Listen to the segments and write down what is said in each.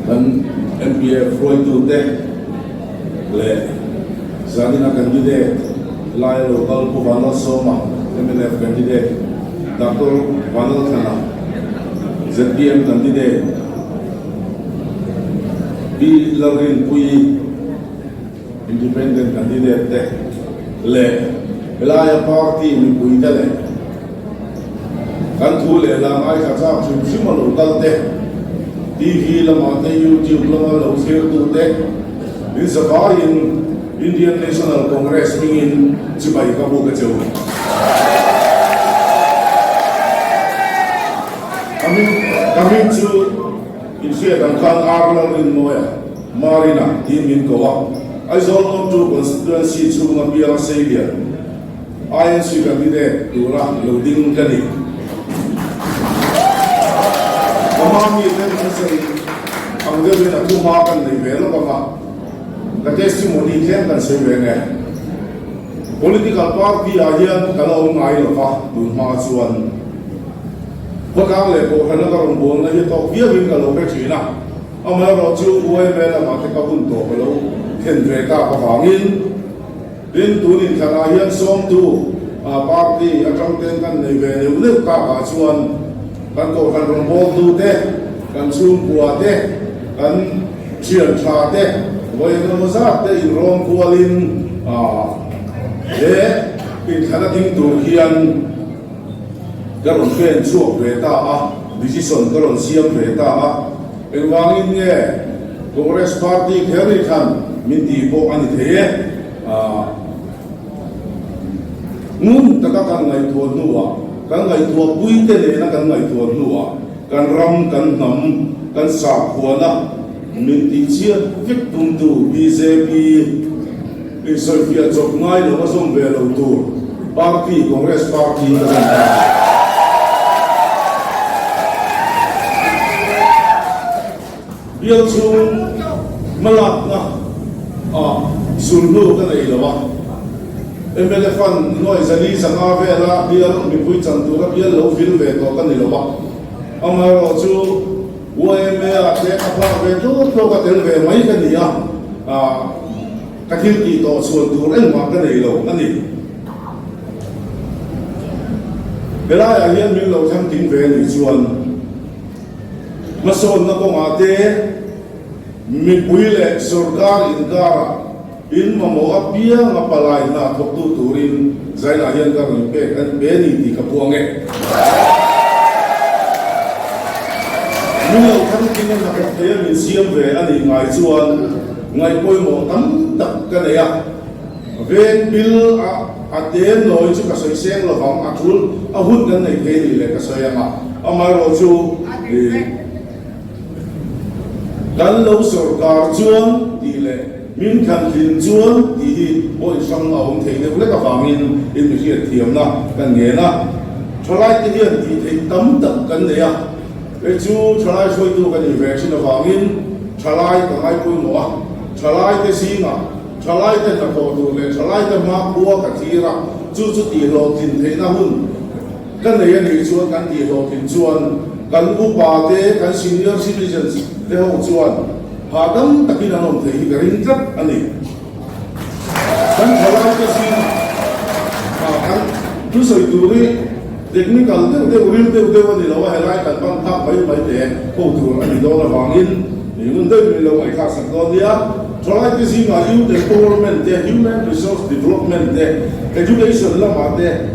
Kan MPF hruaitute leh zanina candidate laia lo kal Pu Vanlalsawma, mnf candidate, Doctor Vanlalthana, zpm candidate, Pi Lalrinpuii, Independent candidate te leh helaia party mipui te leh kan thu leh hla ngaithla chak hrim hrim a lo kal te, TV lamah te YouTube lama lo thlir tu te in zavaiin Indian National Congress hmingin chibai ka buk a che u. Ka hming chu inhriat ang khan Ar Lalrinmawia. Marina tiin min ko a, Aizawl North 2 Constituency chhunga bianga seilian INC candidate tura lo ding ka ni. Ka mami ten an sawi ang deuhin a thu hma kan nei ve lawk ang a, ka testimony tlem kan sawi ve nge. Political party ah hian ka la awm ngai lo va, tun hma chuan khawtlang leh kohhrana ka rawn bualna hi tawk viauin ka lo hre thin a. Amaherawhchu UMA lamah te ka hun tawp a lo thlen ve tak avangin tin tun inthlanah hian sawmtu party atang ten kan nei ve neuh neuh takah chuan kan kohhran rawngbawltu te, kan chhungkua te, kan thian tha te, vawi engemaw zat te inrawm kualin he inthlana ding tur hian ka rawn pen chhuak ve ta a, decision ka rawn siam ve ta a. Engvangin nge Congress party kher hi khan min tih pawh a ni thei e. Ngun taka kan ngaihtuah hnuah, kan ngaihtuah puite nena kan ngaihtuah hnuah kan ram, kan hnam, kan sakhuana min tihchhiat vek tumtu bjp insawifiah chawp ngai lo a zawm ve lo tur party Congress party ka zawm ta. Bial chhung hmalakna ah sulhnu ka nei lo a, mla fund nuai zali zanga vela bial mipui chan tura bial lo vil ve tawh ka ni lo a, amaherawh chu YMA ah te ka phak ve tlawk tlawk a tel ve mai ka ni a, ka thil tih tawh chhuan tur engmah ka nei lo a ni. Helaiah hian min lo thlang ting ve anih chuan hmasawnna kawngah te mipui leh sorkar inkarah in mamawh apiang a palai hna thawktu turin Zainah hian ka rawn pek an pe ni tih ka puang e. Min lo thlang ting a hnathawk thei a min siam ve anih ngai chuan ngaihpawimawh tam tak ka nei a. Veng pil a a te nawi chu ka sawi seng lo vang, a tul a hun kan nei thei ni le ka sawi ang a, amaherawh chu kan lo sawrkar chuan tih leh min thlan tlin chuan tih hi pawh inhrang a awm thei deuh hlek avangin in mi hriat thiamna kan ngen a, thalai te hian tih theih tam tak kan nei a, kei chu thalai hruaitu ka nih ve thin avangin thalai ka ngaipawimawh a, thalai te zingah Thalaite hnathawh tur leh thalaite hmakhua ka thlir a, chu chu tihhlawhtlin theihna hun ka nei a nih chuan kan tihhlawhtlin chuan kan upa te, kan senior citizens te ho chuan hahdam takin an awm theih hi ka ring tlat a ni. Kan thalaite zingah kan thusawi tur hi technical deuh deuh, ril deuh deuh a ni lo a, helai kan ban phak mai mai te ho tur a ni dawn avangin ngun deuh min lo ngaihthlak sak dawn nia. Thalaite zingah Youth Empowerment te, Human Resource Development te, Education lamah te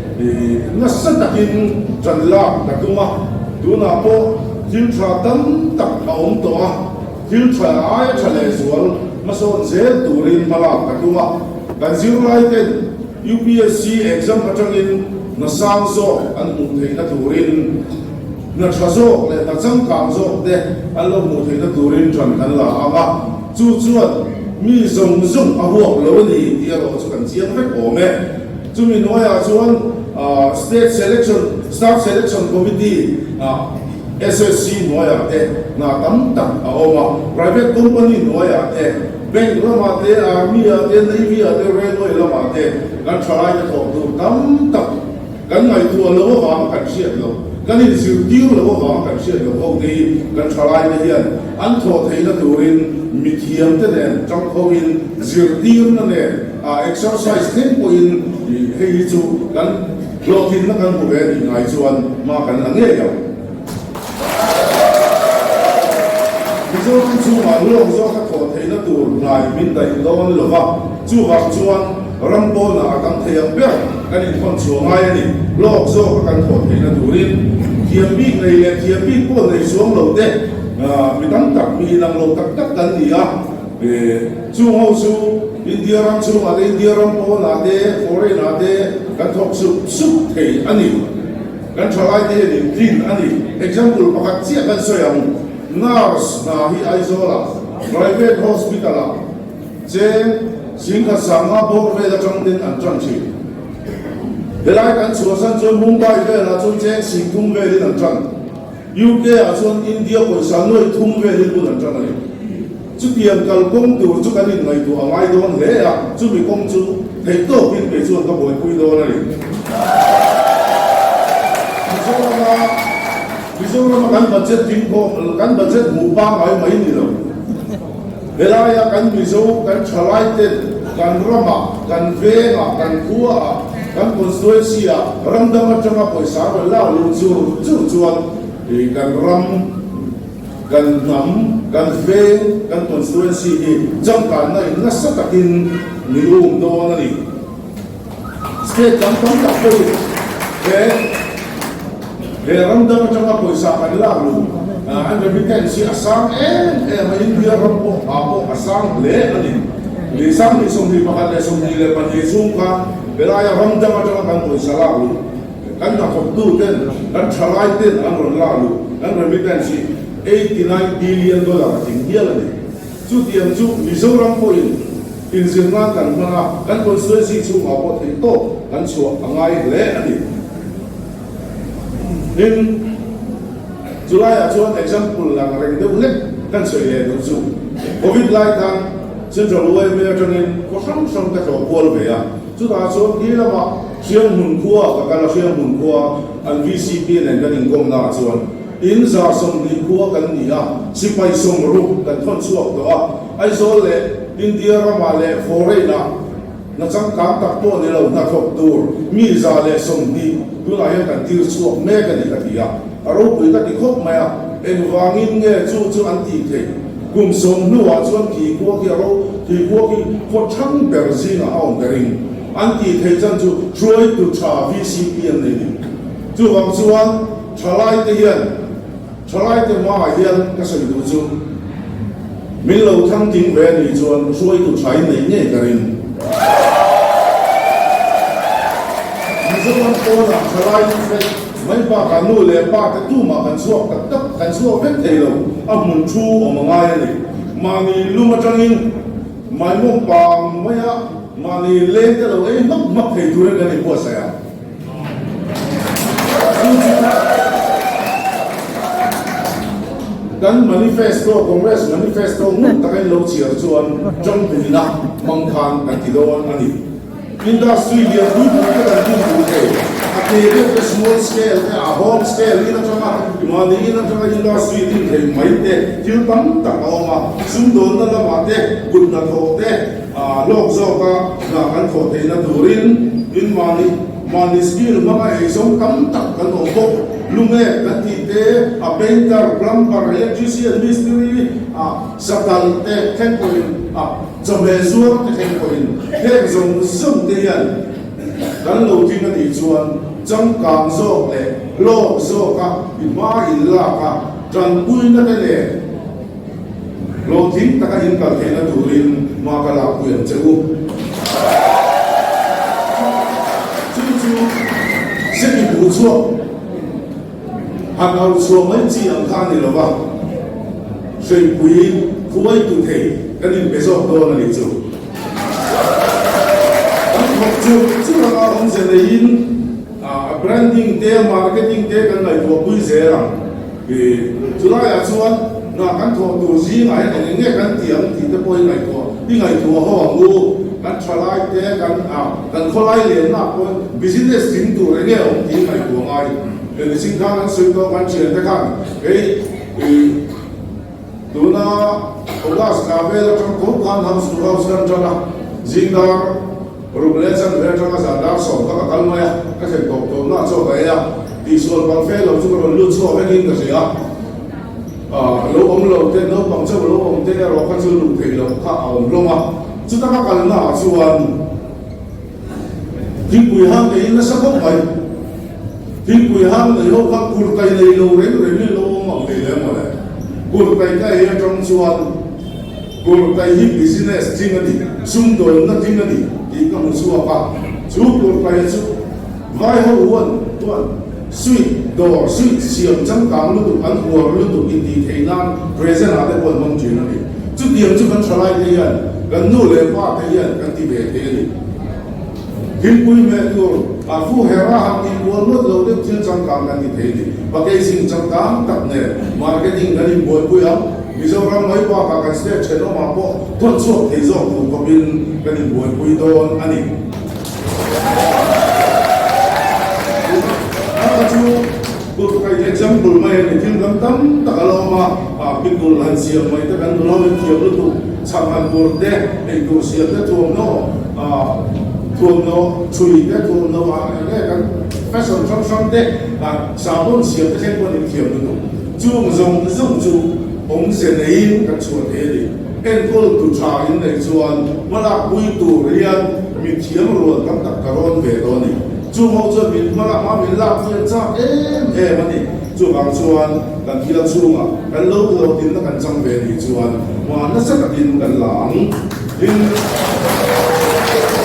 nasa takin ṭan lak ka tum a. Tunah pawh thil ṭha tam tak a awm tawh a, thil ṭha aia ṭha lehzual hmasawn zel turin hmalak ka tum a. Kan zirlaiten UPSC exam aṭangin hna sang zawk an hmuh theihna turin hna ṭha zawk leh hna changkang zawk te an lo hmuh theihna turin ṭan kan la ang a. Chu chuan mi zawng zawng a huap lo a ni tih erawh chu kan chiang vek awm e. Chumi hnuaiah chuan State Selection, Staff Selection Committee, SSC hnuaiah te hna tam tak a awm a, Private Company hnuaiah te, Bank lamah te, Army ah te, Navy ah te, Railway lamah te kan thalaite thawk tur tam tak kan ngaihtuah lo avanga kan hriat loh. Kan inzirtir loh avanga kan hriat loh ho te hi kan thalaite hian an thawh theihna turin mithiamte nen tangkhawin zirtirna nen exercise thleng pawhin hei hi chu kan hlawhtlinna kan hmu ve a nih ngai chuan hma kan la ngei ang. Mizoram chhungah lawk zawka thawh theihna tur hnai min daih dawn lo va, chuvang chuan ram pawnah a tam thei ang ber kan inthawn chhuah ngai a ni. Lawk zawka kan thawh theihna turin thiam bik nei leh thiam bik pawh nei chuang lo te mi tam tak, mi inang lo tak tak kan ni a. Chung ho chu India ram chhungah te, India ram pawnah te, foreign-ah te kan thawk sup sup thei a ni. Kan thalaite hian in tlin a ni. Example pakhat chiah kan sawi ang, Nurse hna hi Aizawlah private hospital-ah cheng singkhat sanga bawr vel atang ten an tan thin. Helai kan chhuahsan chuan Mumbai velah chuan cheng singthum velin an tan. UK ah chuan India pawisa nuai thum velin bul an tan a ni. Chutiang kalkawng tur chu kan inngaihtuah a ngai dawn hle a, chumi kawng chu theih tawkin kei chuan ka buaipui dawn a ni. Mizorama Mizorama kan budget ding khawm, kan budget hmuh pangngai mai ni lo. Helaia kan Mizo, kan thalai ten kan ramah, kan vengah, kan khuaah, kan constituency-ah ram dang atanga pawisa rawn lak luh chur chur chuan kan ram, Kan hnam, kan veng, kan constituency hi changkanna in nasa takin min um dawn a ni. State dang tam tak pawhin he he ram dang atanga pawisa kan lak luh an remittance hi a sang em em a, India ram pawh ah pawh a sang hle a ni. Ni 2022 chhung khan helaia ram dang atanga kan pawisa lak luh Kan hnathawktu ten, kan thalai ten an rawn lak luh, kan remittance hi 89 billion dollar a tling hial a ni. Chutiang chu Mizoram pawhin inzir nan kan hman a, kan constituency chhungah pawh theih tawk kan chhuah a ngai hle a ni. Tin, chulaiah chuan example lang reng deuh hlek kan sawi leh duh chu, Covid lai khan Central YMA atangin khaw hrang hrang ka tlawh kual ve a, Chutah chuan khi lamah Hrianghmun khua ka kal a, Hrianghmun khua an VCP nen kan inkawmna ah chuan in 120 khua kan ni a, sipai 60 kan thawn chhuak tawh a, Aizawl leh India ramah leh foreign ah hna changkang tak pawh ni lo hnathawk tur mi 120 tunah hian kan tir chhuak mek a ni ka ti a, a ropui ka ti khawp mai a, engvangin nge chu chu an tih theih? Kum sawm hnuah chuan khi khua khi a ro, khi khua khi khaw thang ber zingah a awm ka ring. An tih theih chan chu hruaitu tha VCP an nei ni. Chuvang chuan thalaite hian, thalaite hmaah hian ka sawi duh chu min lo thang ting ve a nih chuan hruaitu tha in nei ngei ka ring. Mizoram pawnah thalai fel. Mai bakah nu leh pa te tumah kan chhuak tak tak, kan chhuak vek thei lo, a hmun thu awm a ngai a ni. Mahni lum atangin maimawm pang maia mahni leng te lo ei hmak hmak thei turin kan inbuatsaih a. Chu chu kan manifesto, Congress manifesto ngun taka in lo chhiar chuan tangpuina hmang khan kan ti dawn a ni. Industry lian pui pui te kan din duh thei. A ke deuh te small scale te a home scale in atanga mahni in atanga industry din thei mai te thil tam tak a awm a. Sumdawnna lamah te kut hnathawh te hlawk zawka hna kan thawh theihna turin in mahni mahni skill hmanga eizawng tam tak kan awm bawk. Lumek kan tih te a painter, plumber, electrician, mistiri, satal te thleng pawhin a. Chawhmeh zuar te thleng pawhin heng zawng zawng te hian kan lo tling a nih chuan changkang zawk leh hlawk zawka i hma in lak a, tanpuina te nen hlawhtling taka in kal theihna turin hma ka lakpui ang che u. Chu chu seki buh chhuak. Han au chhuah mai chi ang kha a ni lo va, hreipui khuaitu thei kan inpe zawk dawn a nih chu. Kan thawk chu chu ranga awmze neiin a branding te, marketing te kan ngaihtuah pui zel ang. Chulaiah chuan hna kan thawh tur zingah hian eng eng nge kan tih ang tih te pawh i ngaihtuah i ngaihtuah ho ang u. Kan thalai te, kan kan khawlai lenna pawh business tling tur eng nge awm tih i ngaihtuah ngai. Nichin khan an sawi tawh kan thiante khan kei ih tuna August thla vel atang tho khan house to house kan tan a, zing dar ruk leh chanve atanga zan dar sawm kha ka kal mai a, ka thlen tawp tawp na chaw ka ei a, tihsual pang fe lo chu ka rawn lut chhuak vekin ka hria. Lo awm lo te, naupang chauh lo awm te erawh kha chu luh theih loh kha a awm hlawm a, chuta ka kalna ah chuan Thingpui hang nei in nasa khawp mai. Thingpui hang nei ho kha kurtai nei lo reng reng in lo awm ang hlei le mawle. Kurtai ka ei atang chuan kurtai hi business thing a ni, sumdawnna thing a ni tih ka hmu chhuak a. Chu kurtai chu vai ho huan chuan sweet dawr, sweet siam changkang lutuk an uar lutuk intih theih nan present ah te pawh an hmang thin a ni. Chutiang chu kan thalai te hian kan nu leh pa te hian kan ti ve thei a ni. Thingpui hmeh tur a fu her a han tih kual ngawt lo deuh thil changkang kan ti thei a ni. Packaging changkang tak nen marketing kan inbuaipui ang. Mizoram mai bakah kan state thenawmah pawh thawn chhuak thei zawk tur khawpin kan inbuaipui dawn a ni. Tuna chu kut kaih example mai a ni. Thil dang tam tak a la awm a, pickle han siam mai te kan nula ho in thiam lutuk, chhang han tur te, eitur siam te thuamhnaw thuamhnaw chhui te thuamhnaw ah eng nge kan fashion hrang hrang te sahbawn siam te thleng pawh an inthiam lutuk. Chung zawng zawng chu awmze neiin kan chhuah thei a ni. Enkawl tu tha in neih chuan hmalak pui tur hian mi thiam rual tam tak ka rawn ve dawn a ni. Chung ho chuan min hmalak hma min lak hi an chak em em a ni. Chuvang chuan kan bial chhungah kan lo hlawhtlinna kan chang ve nih chuan hma nasa takin kan la ang. Tin,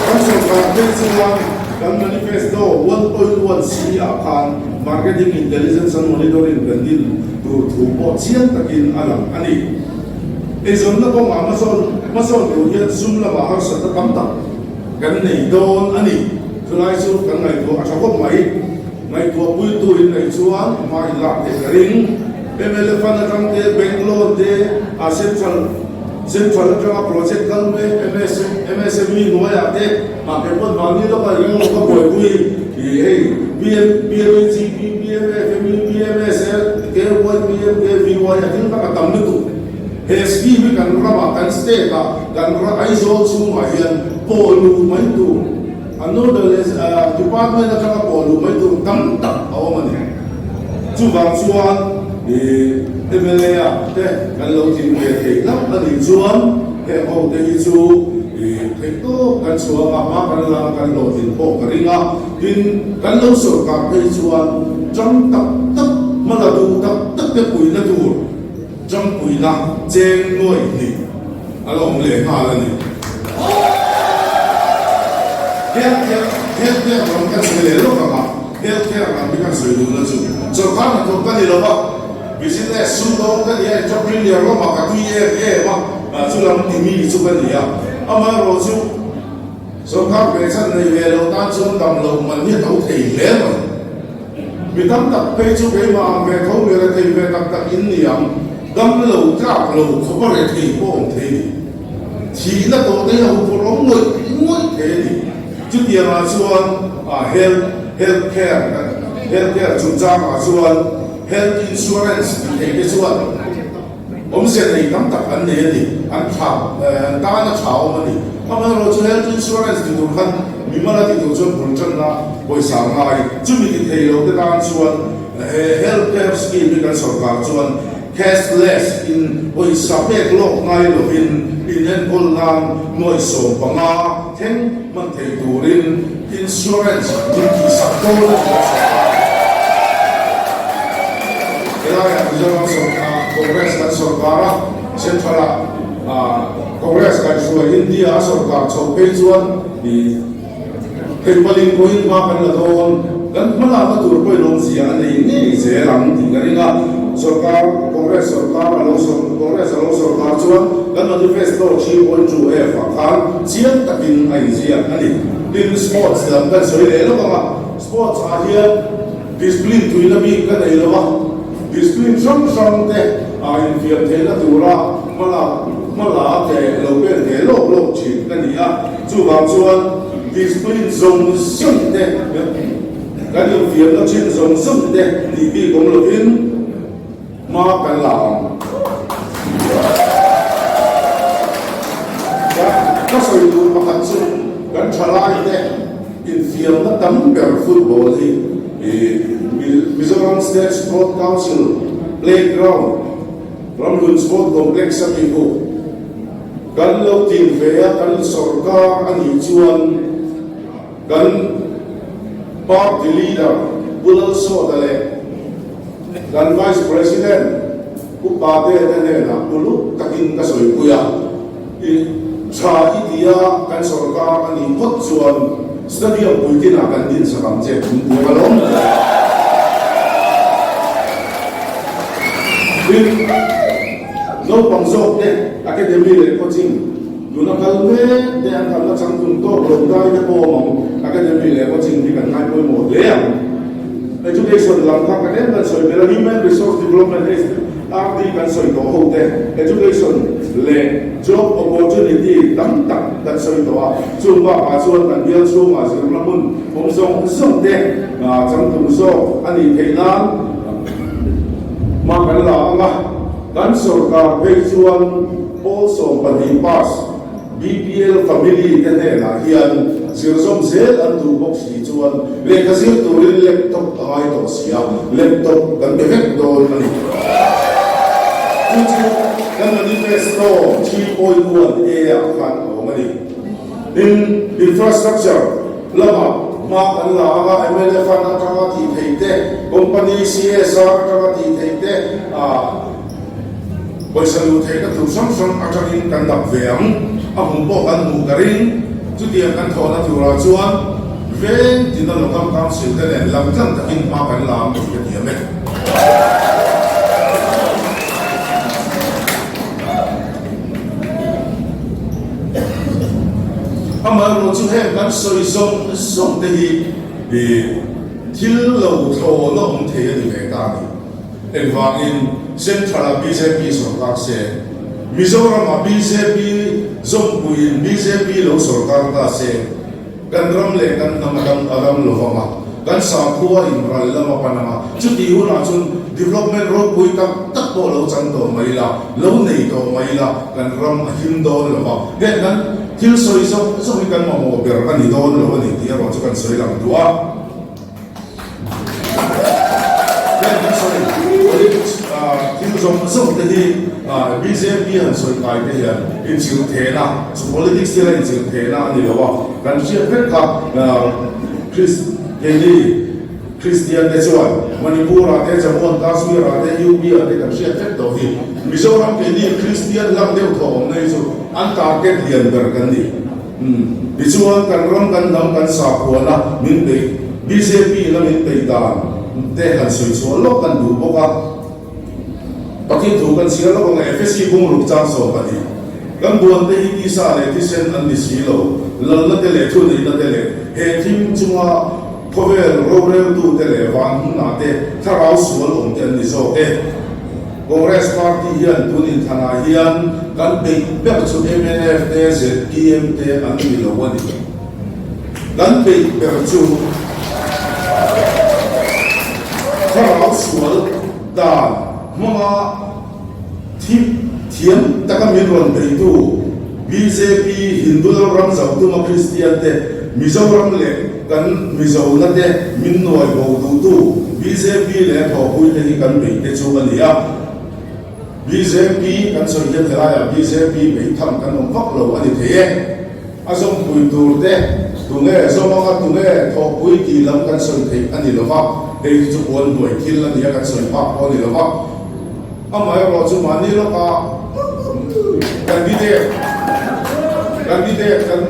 kan sorkar phei chuan kan manifesto 1.1 C ah khan Marketing Intelligence and Monitoring kan din tur thu pawh chiang takin a lang a ni. Eizawnna kawngah hmasawn hmasawn tur hian sum lamah harsatna tam tak kan nei dawn a ni. Chulai chu kan ngaihtuah a tha khawp mai. Ngaihtuah puitu in neih chuan hma in lak theih ka ring. Mla fund atang te, bank loan te, a central central atanga project kal mek MSME hnuaiah te, mahke pawn mahni lawkah eng emaw ka buaipui i hei PM PMAGP, PMFME, PMSL, KY, PMKVY a thil kha ka tam lutuk. He scheme hi kan ramah kan state ah kan Aizawl chhungah hian pawh luh mai tur a nodal department atanga pawh luh mai tur tam tak a awm a ni. Chuvang chuan mla ah te kan lo tling ve thei hlauh a nih chuan heng ho te hi chu theih tawp kan chhuang a, hma kan la kan hlawhtlin pawh ka ring a. Tin, kan lo sawrkar phei chuan ṭang tak tak hma la duh tak tak te puihna tur Ṭangpuina cheng nuai hnih a la awm leh nghal a ni. Health care Health care lam kan sawi leh lawk ang a, Health care lam hi kan sawi duhna chu sawrkar hnathawk ka ni lo va, business sumdawng ka ni a, entrepreneur lamah ka tui em em a, chu lam ti mi chu ka ni a, amaherawh chu sawrkar behchhan nei ve lo tan chuan dam loh man hi a to thei hle mai. Mi tam tak phei chu keimah ang ve tho mi rethei ve tak tak in ni ang, dam lo tlak lo khawp a rethei pawh awm thei ni. Thihna tawh te hi a huphurh awm ngawih ngawih thei a ni. Chutiangah chuan health health care health care chungchangah chuan health insurance ti thei te chuan Awmzia nei tam tak an nei a ni, an tha, an tan a tha awm a ni. Amaherawh chu health insurance ti tur khan mimal a ti tur chuan bul tanna pawisa a ngai. Chumi ti thei lo te tan chuan he health care scheme hi kan sawrkar chuan cashless in pawisa pek lawk ngai lovin inenkawl nan nuaih 15 thleng hman thei turin insurance min tihsak dawn a ni kan sawrkar. Helaiah Mizoram sawrkar Congress kan sawrkar a, Central ah Congress kaihhruai India a sawrkar chhoh phei chuan ih hei paling pawhin hma kan la dawn, kan hmalakna tur pawhin awmzia a nei ngei zel ang tih ka ring a, sawrkar Congress sawrkar a lo Congress a lo sawrkar chuan kan manifesto 3.2F ah khan chiang takin a inziak a ni. Tin, sports lam kan sawi leh lawk ang a, sports ah hian Discipline tuina bik ka nei lo a, discipline hrang hrang te a infiam theihna tura hmalak hmala te lo pen ve lawk lawk thin ka ni a, chuvang chuan discipline zawng zawng te. Kan infiamna thin zawng zawng te tih bik awm lovin hma kan la ang. Ka sawi tur pakhat chu kan thalai te infiamna tam ber football hi Mizoram State Sport Council playground Ramhlun Sport Complex a mi hu kan lo tin ve a, kan sorkar a nih chuan Kan party leader Pu Lalsawta leh kan Vice President Pu Pate te hnenah uluk takin ka sawipui a, i tha i tia kan sorkar a nih phawt chuan stadium puitinah kan dinsak ang che min ti a lawm. Tin, naupang zawk te academy leh coaching Tuna kal mek te an kalna changtlung tawk lo dai te pawh awm ang. Academy leh coaching hi kan ngai pawimawh hle ang. Education lam kha kan em kan sawi ber a, Human Resource Development, HRD, kan sawi tawh ho te, education leh job opportunity tam tak kan sawi tawh a. Chung bakah chuan kan bial chhungah zirna hmun awm zawng zawng te changtlung zawk a nih theih nan hma kan la ang a. Kan sorkar phei chuan Pawl 12 pass BPL family te hnenah hian zir zawm zel an duh bawk si chuan lehkha zir turin laptop a ngai tawh si a, laptop kan be vek dawn a ni. Chu chu kan manifesto 3.1 A ah khan a awm a ni. Tin, infrastructure lamah hma kan la ang a, mla fund atanga tih theih te, company CSR atanga tih theih te, ah, Pawisa luh theihna tur hrang hrang atangin kan dap ve ang, a hmuh pawh kan hmuh ka ring. Chutiang kan thawhna turah chuan veng tina Local Council te nen lam tlang takin hma kan la ang tih ka tiam e. Amaherawhchu heng kan sawi zawng zawng te hi thil lo thlawhna awm thei a ni ve ta a ni. Engvangin Central-ah bjp sorkar se, Mizoram-ah bjp zawmpuiin bjp lo sorkar ta se, kan ram leh kan hnam a dam a dam lo vang a, kan sakhua inral lam a pan ang a, chutih hunah chuan development ropui tak tak pawh lo chang tawh mai ila, lo nei tawh mai ila, kan ram a him dawn lo va, heng kan thil sawi zawk zawk hi kan mamawh ber a ni dawn lo a ni tih erawh chu kan sawi lang duh a. Heng kan sawi politics thil zawng zawng te hi bjp han sawi kai te hian inchirh thehna chu politics thila inchirh thehna a ni lo a, kan hriat vek kha keini Kristian te chuan Manipur ah te Jammu and Kashmir ah te UP ah te kan hriat vek tawh hi Mizoram keini Kristian lang deuh thawh awmna hi chu an target lian ber kan ni. Umm. Tichuan kan ram kan hnam kan sakhuana min peih bjp ina min peih dan te han sawi chhuah lawk kan duh bawk a. Pathian thu kan chhiar lawk ang e Efesi bungruk chang 12. Kan buan te hi tisa leh thisen an ni si lo, lalna te leh thuneihna te leh he thim chunga khawvel roreltu te leh van hmunah te thlarau sual awm te an ni zawk e. Congress party hian tun inthanah hian kan beih ber chu mnf te zpm te an ni lo a ni. Kan beih ber chu thlarau sual dan hmanga thi thiam taka min rawn beitu bjp Hindu ram Zotuma Kristian te Mizoram leh kan Mizona te min nuai bo duhtu bjp leh thawhpui te hi kan beih te chu a ni a. Bjp kan sawi hian helaiah bjp beih tham kan awm vak lo a ni thei e. A zawmpui tur te tunge zawm anga tunge thawhpui tih lam kan sawi theih a ni lo va, hei hi chu puan hnuai thil a ni a kan sawi phak pawh a ni lo va. Amaherawh chu mahni lawka candidate candidate kan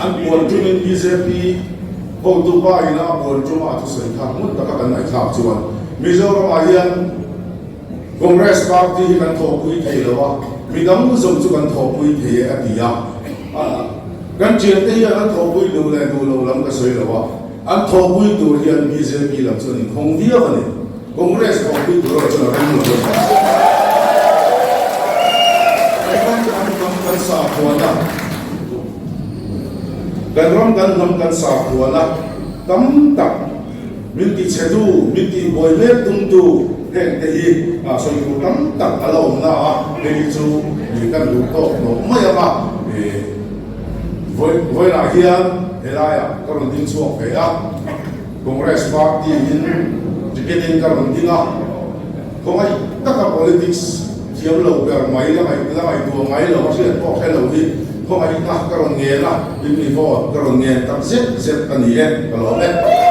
an puan tumin bjp hotu pa ina a puan tuma a thusawi kha hmun taka kan ngaihthlak chuan Mizoramah hian Congress party hi kan thawhpui thei lo a, midang zawng chu kan thawhpui thei e a ti a. Kan thiante hian an thawhpui duh leh duh lo lam ka sawi lo a, an thawhpui tur hian bjp lam chu an inkhawng viau a ni. Congress thawhpui tur erawh chuan a rem lo a ni. Kan ram kan hnam kan sakhuana, kan ram kan hnam kan sakhuana tam tak. Min ti chhetu, min ti buai mek tumtu heng te hi sawi tur tam tak a la awm na a, hei hi chu kan duh tawk tawh mai ang a. Vawiinah hian helaiah ka rawn ding chhuak ve a, Congress party in ticket in ka rawn ding a, khawngaih taka politics thiam lo ber mai la la ngaihtuah ngai lo a hriat pawh hre lo hi khawngaihna ka rawn ngen a, in mi vote ka rawn ngen tak zet zet a ni e, ka lawm e.